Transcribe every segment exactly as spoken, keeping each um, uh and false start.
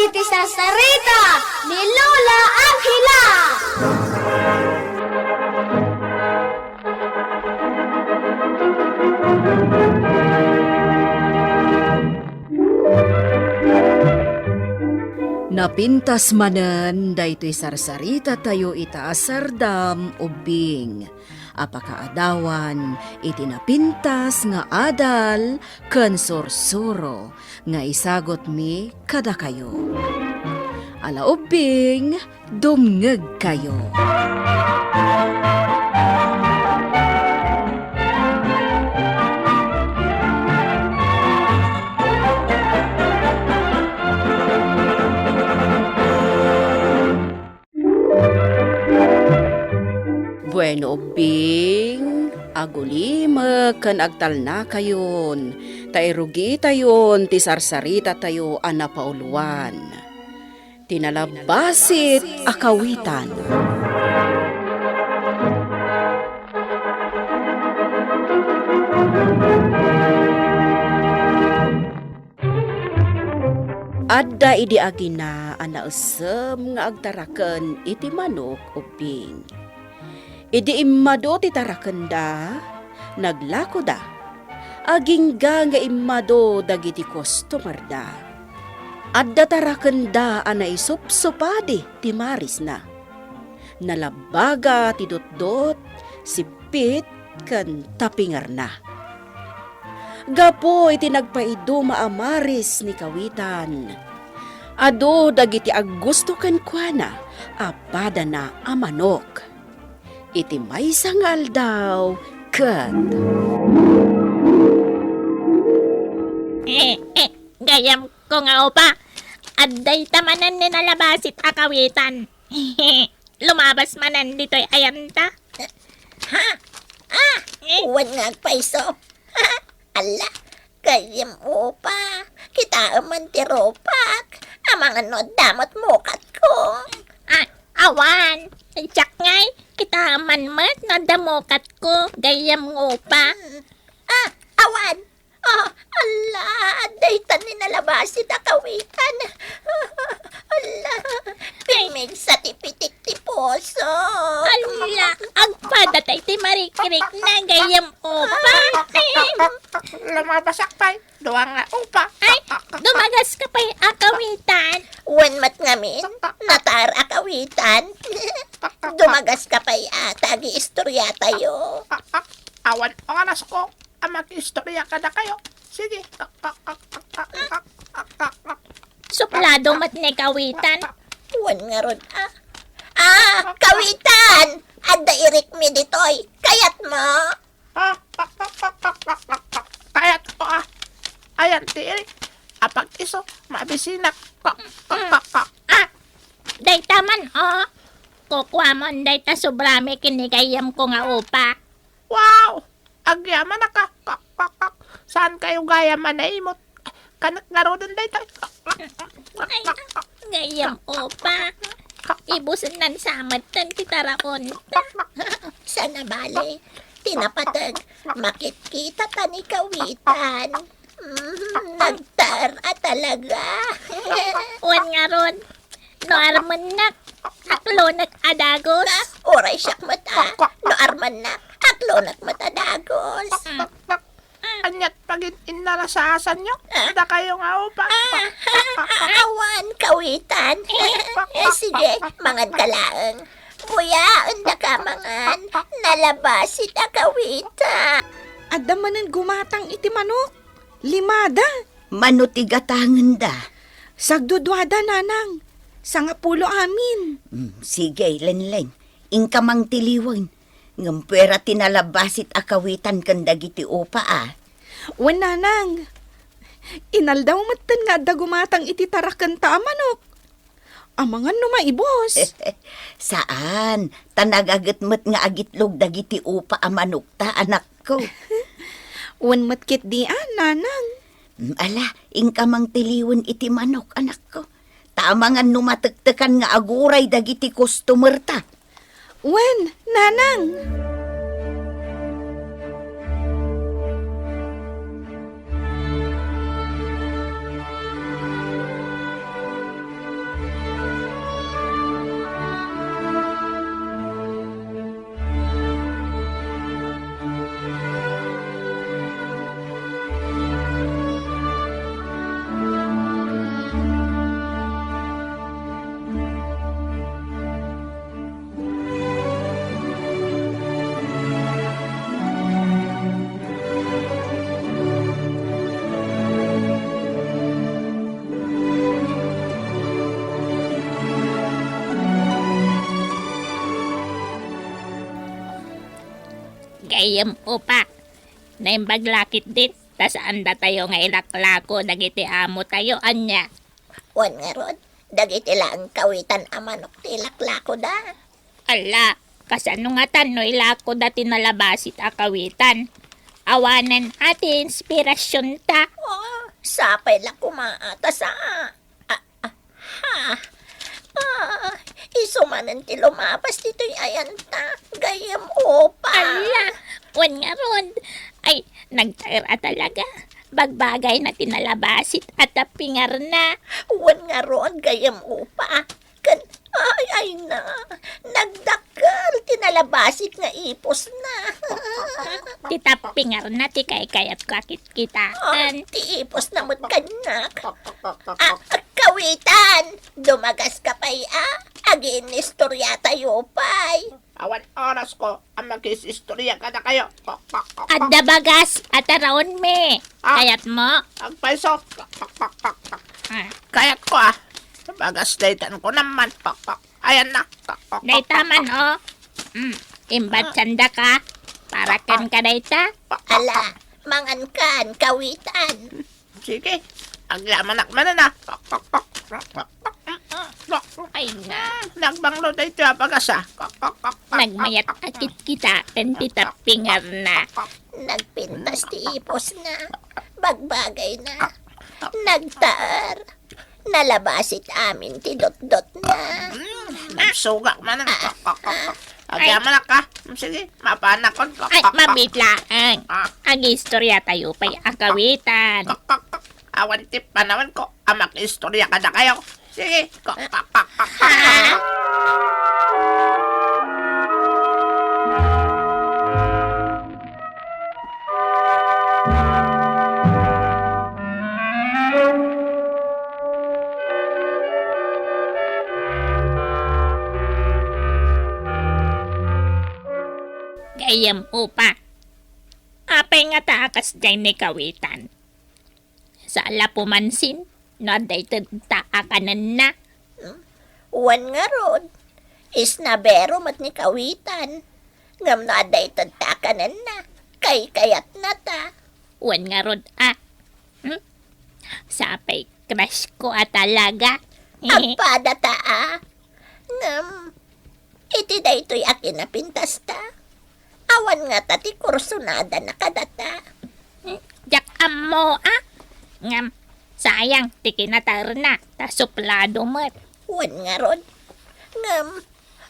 Iti sarsarita ni Lola Angela. Napintas manen daytoy sarsarita tayo ita a sardam ubbing a pakaadawan iti napintas nga adal ken sursuro nga isagutmi kadakayo. Ala ubbing, dumngegkayo. Bueno, ubbing, agulimek ken agtalnakayon, ta irugitayon ti sarsarita tayo a napauluan. Ti nalabbasit a kawitan. Adda idi agina a naessem nga agtaraken iti manok ubbing. Idi immadu ti tarakenda, naglakoda. Agingga nga immadu dagiti customerda. Adda tarakenda a naisupsupadi ti marisna. Nalabbaga ti dutdot, sippit, ken tapingerna. Gapu iti nagpaiduma a maris ni kawitan, adu dagiti aggusto kenkuana a padana a manok. Iti maysa nga aldaw, ket Eh, eh, gayyemko nga upa. Adda ita manen ni nalabasit a kawitan. Lumabas manen ditoy ayanta. Ha? Ah, Eh? Wen nga agpayso. Alla, gayyem upa. Kitaem man ti rupak. Amangan no adda met mukatko. Ah, awan. Diak ngay, kitaem man met no adda mukatko. Gayyem nga upa. Ah, awan. Ah, alla, adda ita ni nalabasit a kawitan. Alla, pimmigsa ti pitik ti puso. Alla, agpada tay ti marikrik na gayyem upa. Lumabasak pay, dua nga upa. Ay, dumagas ka pay a kawitan. Wen met ngamin, natar a kawitan. Dumagas ka pay a, ta agiistorya tayo. Awan, ang alas ko. A, mag-istorya kadakayo. Sige. Suplado met ni kawitan. Wen ngarud, ah. Ah, kawitan! Adda irikmi ditoy. Kayatmo? Kayatko, ah. Ayan ti irik. Apag-isu, mabisinak. Ah, dayta man, oh. Kukuamon dayta sobrami ken ni gayyemko nga upa. Wow! Agyamanak, ah. Kak, kak, kak. Saan kayo gayam a naimot? Kanak ngaruden daytoy. Ay, gayyem upa. Ibusen nan samet tan ti tarakon. Sana bale, ti napateg, makitkita ta ni kawitan. Mm, nagtar a talaga. Wen ngarud, no armennak, aklonek a dagus. Ah, uray siak met, ah. No armennak, aklonek met a dagus. Mm. Aniat pagin-innarasasanyo? Ah? Dakayo nga upa. Ah, awan, kawitan. Eh, sige, mangan ka laeng. Buyaen daka mangan. Nalabasit a kawitan. Adda manen gumatang iti manok. Limada. Mano ti gatangenda? Sagduduada, nanang. Sangapulo amin. Mm, sige, Lenlen. Inka mangtiliwen. Ngem puera ti nalabasit a kawitan ken dagiti upa, a. Wen, nanang. Inaldaw metten nga adda gumatang iti tarakenta a manok. Amangan no maibus. Saan, ta nagaget met nga agitlog dagiti upa a manokta, anakko. Wen met ketdi a, nanang. Mm, ala, inka mangtiliwen iti manok, anakko. Ta amangan no matektekan nga aguray dagiti customerta. Wen, nanang. Gayyem, Upa. Naimbag la ketdin, ta saan datayo nga ilaklako dagiti amotayo, ania? Wen ngarud, dagiti laeng kawitan a manok ti ilaklakoda. Ala, kasano ngatan no ilakoda ti nalabasit a kawitan? Awanen a ti inspirasionta. Oh, sapay la koma a ta sa. Ah, ah, ha? Ah, isu manen ti lumabas ditoy ayanta, gayyem, Upa. Ala, wen ngarud. Ay, nagtaer a talaga. Bagbagay na ti nalabasit a tappingarna. Wen ngarud, gayyem, Upa. Ken, ay, ay na, nagdakkel ti nalabasit nga ipusna. Ti tappingarna ti kaykayatko a kitkitaen. Ah, ti ipusna met kaniak. Ah, kawitan, dumagaska pay a, agiinistoriatayo pay. Awan orasko a makis-istorya kadakayo. Adda bagas a taraonmi. Ah. Kayatmo? Agpayso. Ah. Kayatko, ah. Bagas daytan ko naman. Ayan na. Dayta man, oh. Mm. Imbatsan daka. Para kenka dayta. Ala, mangankan, kawitan. Sige, agyamanak manen, ah. Ay, na. Nagbanglo daytoy a bagas, ah. Nagmayat a kitkitaen ti tappingarna. Nagpintas ti ipusna. Bagbagayna. Nagtaer. Nalabasit amin ti dotdotna. Hmm, nagsugak manen. Agyamanak ka. Sige, mapanakon. Ay, mabiit laeng. Ah. Agiistoryatayo pay a kawitan. Awan ti panawenko a makistorya kadakayo. Sige. Gayyem, Upa. Apay ngata a kasdiay ni kawitan? Saan la pumansin no adda itedta a kanenna? Hmm? Wen ngarud, isnabero met ni kawitan. Ngem no adda itedta a kanenna, kaykayatna ta. Wen ngarud a. Hmm? Sapay crush ko a talaga. Agpada ta a. Ngem, iti daytoy a kinapintasta, awan ngata ti kursunadana kadata. Hmm, diak ammo a. Ngem, sayang ti kinataerna, ta suplado met. Wen ngarud. Ngem,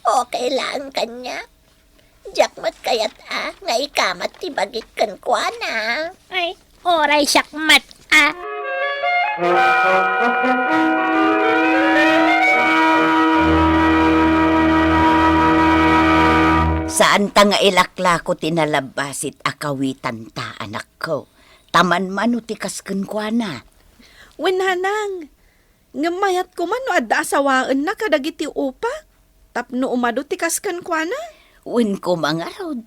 okay laeng kaniak. Diak met kayat a nga ikamat ti bagik kenkuana. Ay, uray siak met a. Saanta nga ilaklako ti nalabasit a kawitanta, anakko. Ta manmano ti kas kenkuana. Wen, nanang, ngem mayat koma no adda asawaenna kadagiti upa tapno umadu ti kas kenkuana? Wen koma ngarud,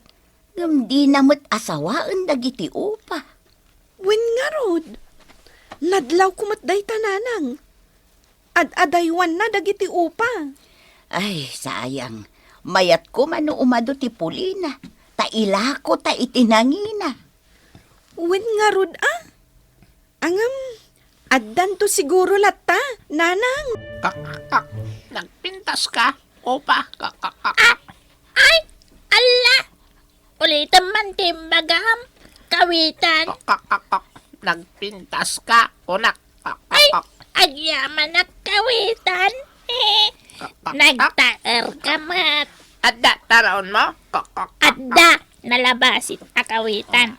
ngem dina met asawaen dagiti upa. Wen ngarud, nadlawko met dayta, nanang. Ad-adaywanna dagiti upa. Ay, sayang. Mayat koma no umadu ti pulina, ta ilako ta iti nangina. Wen ngarud a? Ngem, addanto siguro latta, nanang. Kak, kak, kak. Nagpintas ka, upa. Kak, kak, kak, kak. Ah! Ay! Alla! Ulitem man ti imbagam, kawitan. Kak, kak, kak, kak. Nagpintas ka, kunak. Kak, kak, kak. Ay, agyamanak, kawitan. Eh, kak, kak, kak. Nagtaer ka met. Adda taraon mo? Kak, kak, kak, kak. Adda, nalabasit a kawitan.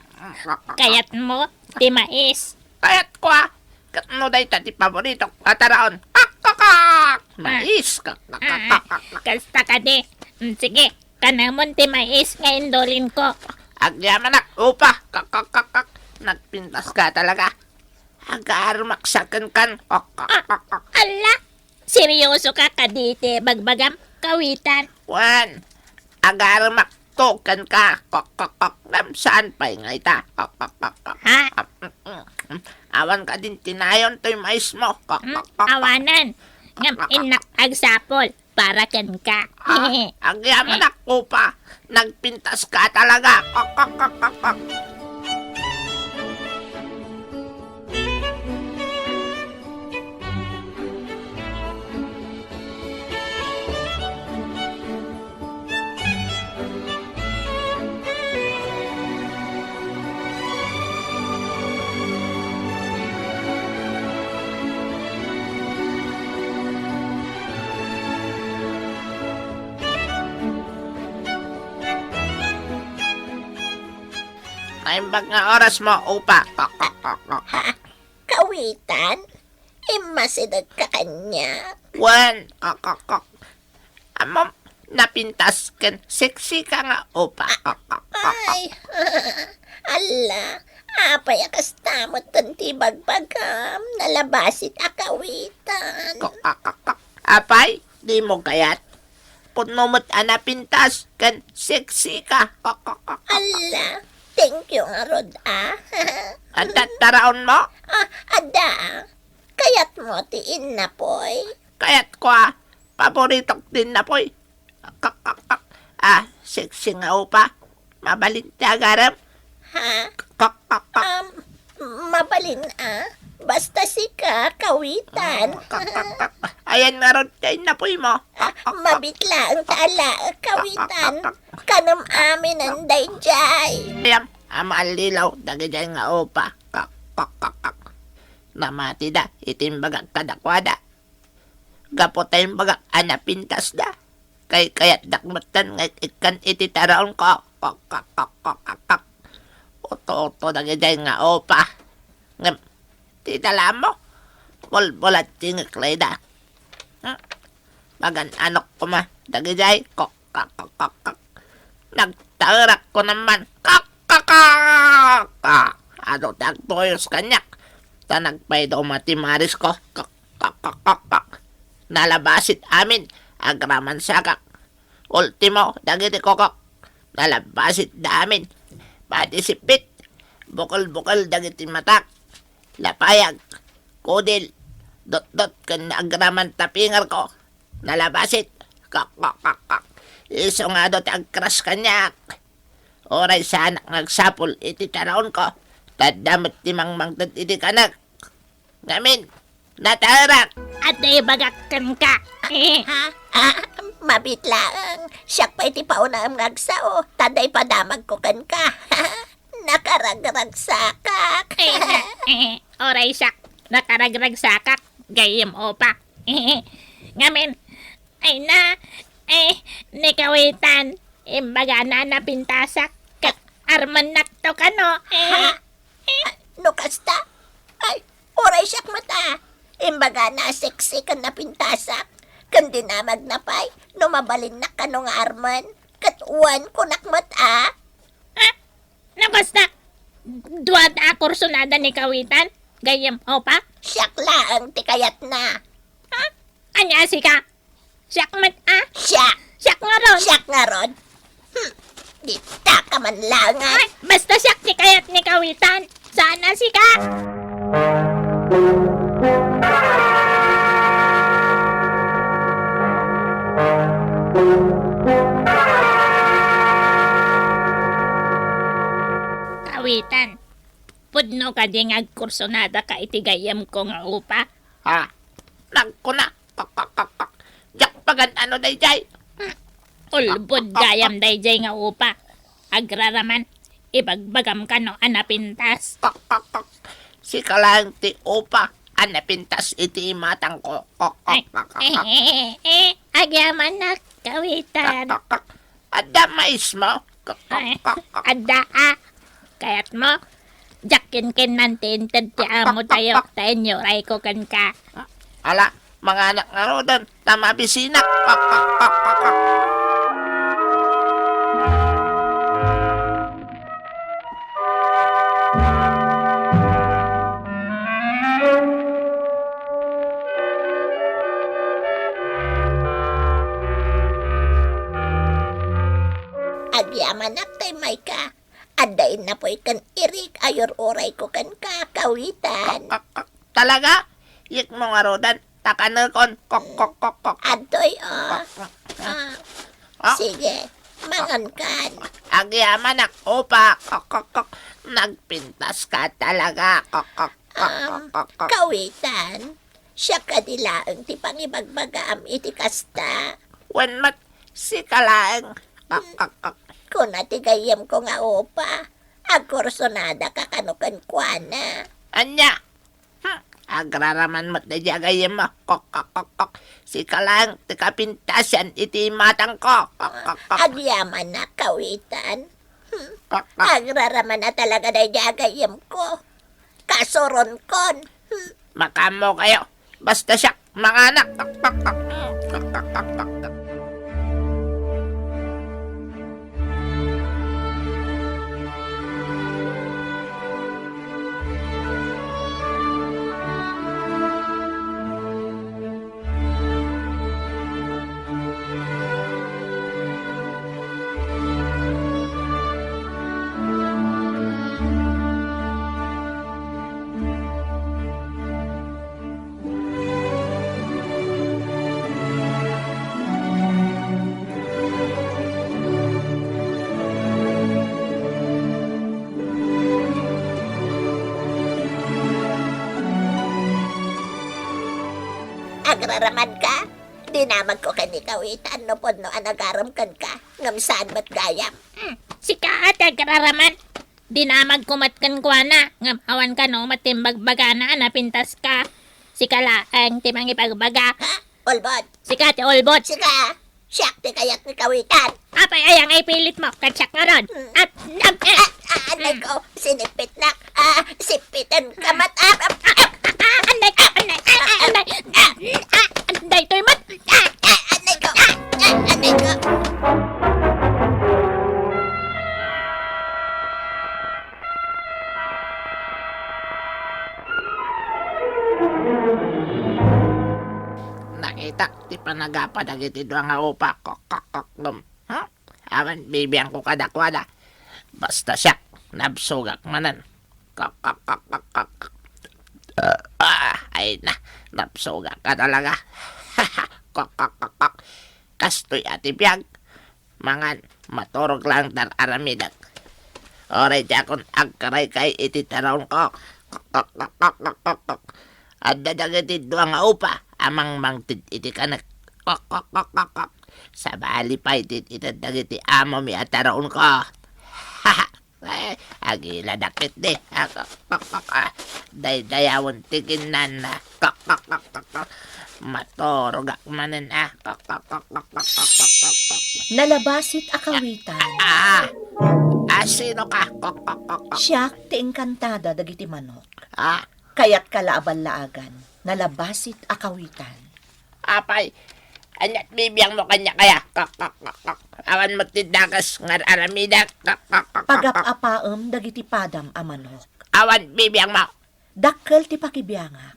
Kayat mo ti mais? Kayat ko, ah. Ket no dayta ti paboritok a taraon. Kak, kak, kak. Ah. Mais. Kak, kak, kak, kak, kak. Ah, kasta kadi. Mm, sige, kanemon ti mais nga indulin ko. Agyamanak, upa. Kak, kak, kak, kak. Nagpintas ka talaga. Agarumak sa kenkan. Kak, kak, kak, kak. Ah, ala, seryoso ka kadi ti bagbagam, kawitan? Wen, agarumak to kenka. Kak, kak, kak. Ngem saan pay nga ita? Kak, kak, kak, kak. Ha? Awan kadin tinayon toy mais mo. Kak, hmm, kak, kak, kak. Awanen. Ngem innak agsapol. para kenka. Ah, agyamanak, Upa. Nagpintaska talaga. Kok, kok, kok, kok, kok. Naimbag nga oras mo, Upa. Kok, kok, kok, kok. Ha? Kawitan? Immasidegka kaniak? Wen, kok, kok, kok. Ammom, napintas ken sexy ka nga Upa. Kok, kok, kok, kok. Ay, ala, apay a kasta met ti ibagbagam, nalabasit a kawitan. Kok, kok, kok, kok. Apay, dimo kayat? Pudno met a napintas ken sexy ka. Kok, kok, kok, kok. Ala, thank you ngarud, ah. Adda taraon mo? Ah, adda. Kayat mo ti innapoy? Kayat ko, ah. Paboritok ti innapoy. Kak, kak, kak. Ah, sexy nga Upa. Mabalin ti agarem? Ha? Kak, kak, kak. Um, mabalin, ah. Basta sika, kawitan. Ah, kak, kak, kak. Ayan ngarud ti innapoy mo. Kak, kak, kak. Mabit laeng ta ala, kawitan. Kak, kak, kak. Kanem aminen daydiay. Ayan, a, maallilaw dagijay nga Upa. Kak, kak, kak, kak. Namatida iti imbagak kadakuada. Gapu ta imbagak a napintasda. Kaykayatdak metten nga ik-ikkan iti taraonko. Kok, kok, kok, kok, kok, kok. Uto-uto dagijay nga Upa. Ngem, ti dalammo, bulbulat ti ngiklayda. Hmm? Magan-anok koma dagijay. Kok, kok, kok, kok, kok. Nagtaerak ko naman. Kok, kok, kok, kok. Adu ti agtuyos kaniak. Ta nagpayduma ti marisko. Kok, kok, kok, kok, kok. Nalabasit amin. Agramansakak. Ultimo, dagiti kokok. Nalabasitda amin. Pati sippit. Bukel-bukel dagiti matak. Lapayag. Kudil. Dotdot ken agraman ti pingarko. Nalabasit. Kok, kok, kok, kok. Isu nga adu ti agkras kaniak. Uray saanak nga agsapul iti taraonko, ta adda met ti mangmangted iti kanek. Ngamin, nataerak. Adda ibagak kenka. Ha? Ah, mabit laeng. Siak pay ti paunam nga agsao, ta adda ipadamagko kenka. Nakaragragsakak. Eh, na, eh, uray siak, nakaragragsakak, gayyem Upa. Ngamin, ay na, eh, ni kawitan, imbagana a napintasak, ket armennakto kano, eh. Ha? Eh. Ah, no kasta? Ay, uray siak met a. Imbagana a sexy ken napintasak, ken dinamagna pay, no mabalinnak kano nga armen, ket wen kunak met a. Ha? No kasta, dua ta a kursunada ni kawitan, gayyem Upa? Siak laeng ti kayatna. Ha? Ania sika? Siak met a? Siak. Siak ngarud? Siak ngarud. Hmm. Dita ka man laeng. Ay, basta siak ti kayat ni kawitan. Saan a sika? Kawitan, pudno kadi nga agkursunada ka iti gayyemko nga Upa? Ha? Nagkuna, kak, kak, kak, kak. Diak pagan-ano daydiay. Ulbod gayam daydiay nga Upa. Agraraman, ibagbagam kano a napintas. Kak, kak, kak. Sika laeng ti Upa a napintas iti imatangko. Kak, kak, kak, kak, kak. Ay, eh, eh, eh, eh, agyamanak, kawitan. Kak, kak, kak. Adda maismo? Kak, kak, kak, kak. Ay, adda, ah. Kayatmo? Diak kinkinnan ti inted ti amo tayo, ta inyurayko kenka. Ala, manganak ngaruden, ta mabisinak. Kak, kak, kak, kak, kak. Agyamanak tay mayka. Adda innapoy ken irik a yur-urayko kenka, kawitan. Kak, kak, kak. Talaga? Yikmo ngaruden? ta kanekon. Kok, kok, kok, kok. Adtoy, oh. Kok, kok. Ah, Ah? Sige, mangankan. Agyamanak, upa. Kok, kok, kok. Nagpintaska talaga. Kok, kok, kok, Um, kok, kok, kok. Kawitan, siak kadi laeng ti pangibagbagaam iti kasta? Wen met, sika laeng. Kok, kok, kok. Kuna ti gayyemko nga upa, agkursunadaka kano kenkuana. Ania? Hmm, agraraman met daydiay a gayyemmo. Kok, kok, kok, kok. Sika laeng ti kapintasan iti imatangko. Kok, kok, kok. Agyamanak, kawitan. Hmm. Kok, kok. Agraraman a talaga daydiay a gayyemko. Kasuronkon. Hmm. Makaammokayo. Basta siak, manganak. Kok, kok, kok. Kok, kok, kok, kok, kok. Agraramanka? Dinamagko ken ni kawitan no pudno a nagarem kenka, ngem saan met gayam. Hmm, sika a ti agraraman. Dinamagko met kenkuana, ngem awan kano met ti imbagbagana a napintaska. Sika laeng ti mangibagbaga. Ha? Ulbod? Sika ti ulbod. Sika, siak ti kayat ni kawitan. Apay aya nga ipilitmo ket siak ngarud? Hmm. At, at, at, Ah, ah, anay ko, sinipitnak. Ah, sipitan ka met. Ah, ah, ah, ah, anay ko, anay, ah, ah, anay, ah, ah, anay, toy met. Ah, ah, anay ko, ah, ah, anay ko. Nakitak ti panagapa dagiti dua nga upa. Kok, kok, kok, gum. Ha? Awan bibiangko kadakuada. Basta siak, nabsogak manen. Kok, kok, kok, kok, kok. Ah, ay na, nabsogak ka talaga. Kok, kok, kok, kok. Kastoy a ti biag. Mangan, maturog lang ta ar-aramidek. Uray diakon agkaraykay iti taraonko. Kok, kok, kok, kok, kok, kok. Adda dagiti dua nga upa a mangmangted iti kanek. Kok, kok, kok, kok, kok. Sabali pay ti ited dagiti amomi a taraonko. Eh, agiladak iti. Ah, kok, kok, kok, ah. Daydayawen ti kinnana. Kok, kok, kok, kok, kok. Maturogak manen, ah. Kok, kok, kok, kok, kok, kok, kok, kok, kok. Nalabasit a kawitan. Ah! Ah, sino ka? Kok, kok, kok, kok. Siak ti engkantada dagiti manok. Ah? Kayatka la a ballaagan. Nalabasit a kawitan. Apay, ania't bibiangmo kaniak aya? Kok, kok, kok, kok. Awan met ti dakes nga ar-aramidek. Kok, kok, kok, kok, kok. Pagap-apaem dagiti padam a manok. Awan bibiangmo. Dakkel ti pakibiangak,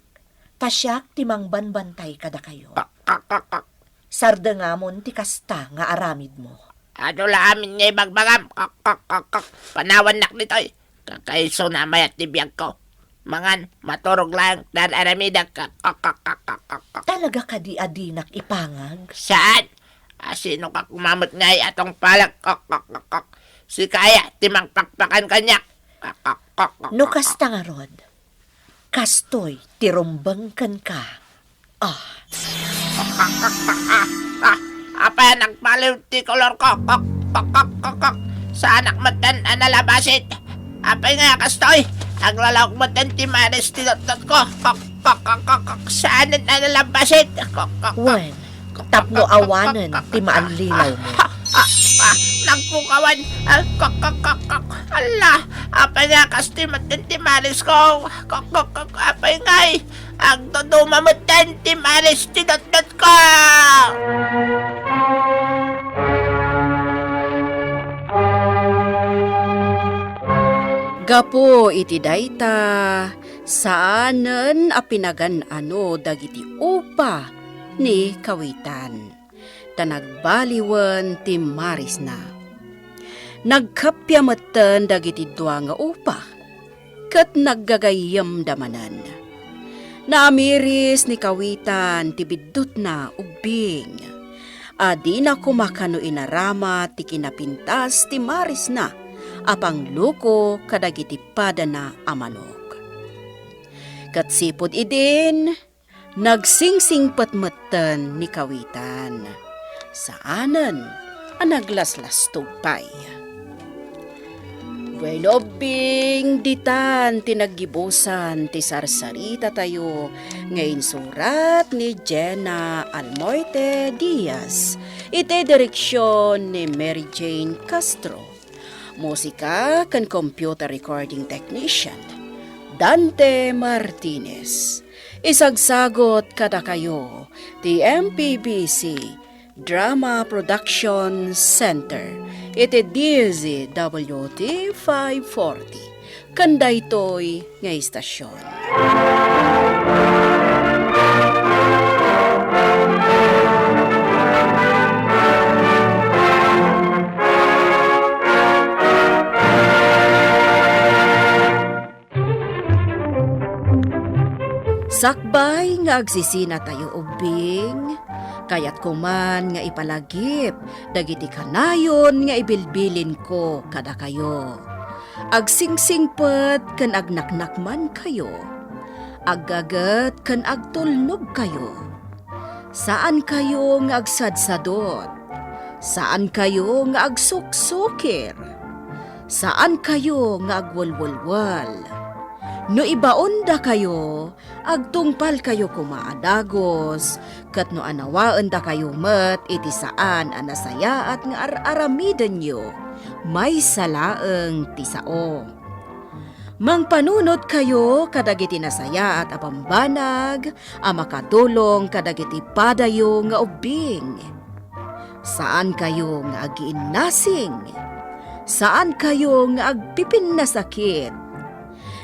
ta siak ti mangbanbantay kadakayo. Kok, kok, kok, kok. Sardengamon ti kasta nga aramidmo. Adu la amin nga ibagbagam. Kok, kok, kok, kok. Panawannak ditoy. Kakaisuna mayat ti biagko. Mangan, maturog laeng, dar-aramidek. Kok, kok, kok, kok, kok, kok. Talaga kadi a dinak ipangag? Saan? A, sino ka kumamet ngay a tungpalek? Kok, kok, kok, kok. Sika aya ti mangpakpakan kaniak? Kok, kok, kok, kok, kok. No kasta ngarud, kastoy ti rumbeng kenka. Ah. Ah, ah, apay a nagpaliw ti kolorko? Kok, kok, kok, kok, kok. Saanak metten a nalabasit. Apay nga kastoy? Aglalaok metten ti maris ti dotdotko. Kok, kok, kok, kok, kok. Saanen a nalabasit. Kok, kok, kok. Wen, tapno awanen ti maallilawmo. Ah, ah, ah, nagpukawan. Ah, kok, kok, kok, kok. Ala, apay nga kastoy metten ti marisko? Kok, kok, kok, apay ngay? Agduduma metten ti maris ti dotdotko. Gapu iti dayta, saanen a pinagan-ano dagiti upa ni kawitan, ta nagbaliwen ti marisna. Nagkappia metten dagiti dua nga upa, ket naggagayyemda manen. Naamiris ni Kawitan ti biddutna ubbing. A dina koma kano inarama ti kinapintas ti marisna a pangluko kadagiti padana a manok. Ket sipud idin, nagsingsingpet metten ni Kawitan. Saanen a naglaslastog pay. Wen, ubbing, ditan ti naggibusan ti sarsaritatatayo nga insurat ni Jenna Almoite Diaz, iti direksion ni Mary Jane Castro. Musika ken computer recording technician, Dante Martinez. Isagsagot kadakayo ti M P B C Drama Production Center iti D Z W T five forty, ken daytoy nga istasyon. Sakbay nga agsisinatayo ubbing, kayatko man nga ipalagip dagiti kanayon nga ibilbilinko kadakayo. Agsingsingpet ken agnaknakmankayo. Aggaget ken agtulnogkayo. Saankayo nga agsadsadot. Saankayo nga agsuksukir. Saankayo nga agwelwelwel. No ibaondakayo, agtungpalkayo koma a dagus, ket no anawaendakayo met iti saan a nasayaat nga ar-aramidenyo, maysa laeng ti sao. Mangpanunotkayo kadagiti nasayaat a bambanag a makadulong kadagiti padayo nga ubbing. Saankayo nga agiinnasing. Saankayo nga agpipinnasakit.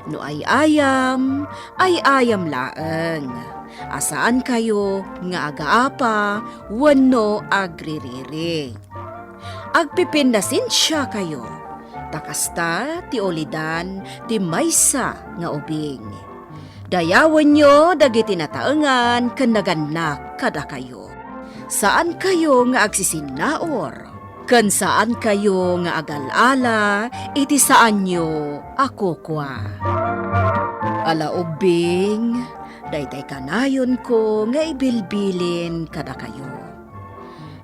No ay-ayam, ay-ayam laeng. A saankayo nga agaapa wenno agririri. Agpipinnasensiakayo, ta kasta ti ulidan ti maysa nga ubing. Dayawenyo dagiti nataengan ken nagannak kadakayo. Saankayo nga agsisinnaur, ken saankayo nga agal-ala iti saanyo a kukua. Ala ubbing, daytay kanayonko nga ibilbilin kadakayo.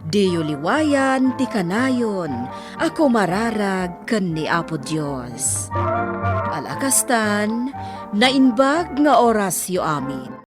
Diyo liwayan ti kanayon a kumararag ken ni Apo Dios. Ala kastan, naimbag nga orasyo amin.